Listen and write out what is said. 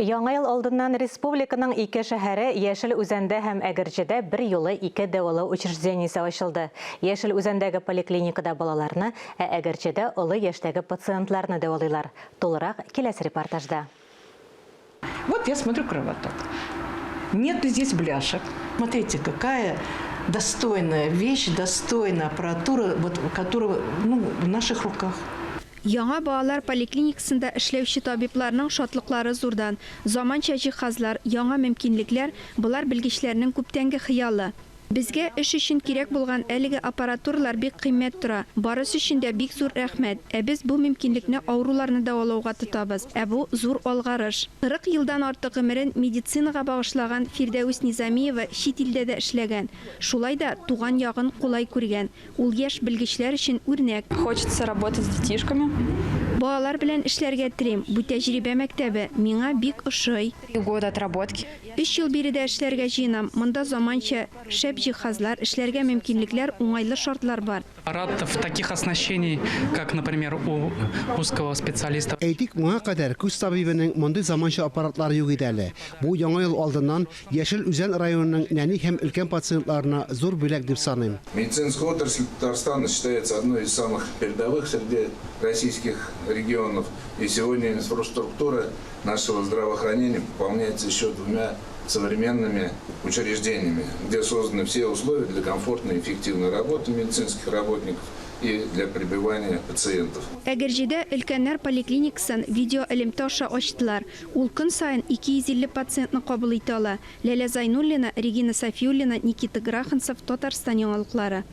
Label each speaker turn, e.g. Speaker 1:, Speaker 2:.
Speaker 1: Яңа ел алдыннан республиканың ике шәһәре, Яшел Үзәндә һәм Әгерҗедә берьюлы ике дәвалау учреждениесе ачылды. Яшел Үзәндәге поликлиникада балаларны, ә Әгерҗедә олы яшьтәге пациентларны дәвалыйлар. Тулырак, киләсе репортажда.
Speaker 2: Вот я смотрю кровоток. Нету здесь бляшек. Смотрите, какая достойная вещь, достойная аппаратура, вот, которая ну, в наших руках.
Speaker 3: Яңа балалар поликлиникасында эшләүче табибларның шатлыклары зурдан. Заманча җиһазлар, яңа мөмкинлекләр, болар белгечләрнең күптәнге хыялы. Безгә эш өчен кирәк булган әлеге аппаратуралар бик кыйммәт тора. Барысы өчен дә бик зур рәхмәт. Ә без бу мөмкинлекне авыруларны дәвалауга тотабыз. Ә бу, зур алгарыш. 40 елдан артык гомерен медицинага багышлаган Фирдәвес Низамиева чит илдә дә эшләгән. Шулай да туган ягын кулай күргән. Ул яшь белгечләр өчен үрнәк.
Speaker 4: Хочется работать с детишками.
Speaker 3: Балалар белән эшләргә телим. Бу тәҗрибә мәктәбе. Миңа бик ошый.
Speaker 4: Три года отработки.
Speaker 3: Өч ел биредә эшләргә җыенам. Монда заманча, шәп җиһазлар, эшләргә мөмкинлекләр, уңайлы шартлар бар.
Speaker 5: Аппаратов таких оснащений, как, например, у узкого специалиста.
Speaker 6: Әйтик, моңа кадәр күз табибының мондый заманча аппаратлары юк иде әле. Бу Яңа ел алдыннан Яшел Үзән районының нәни һәм өлкән пациентларына зур бүләк дип саныйм.
Speaker 7: Медицинская отрасль Татарстана считается одной из самых передовых среди российских регионов. И сегодня инфраструктура нашего здравоохранения пополняется еще двумя современными учреждениями, где созданы все условия для комфортной и эффективной работы медицинских работников и для пребывания пациентов.
Speaker 3: Әгерҗедә өлкәннәр поликлиникасын видеоэлемтә аша ачтылар. Ул көн саен 250 пациентны кабул итә ала. Ләлә Зайнуллина, Регина Сафиуллина, Никита Граханцев, Татарстан яңалыклары.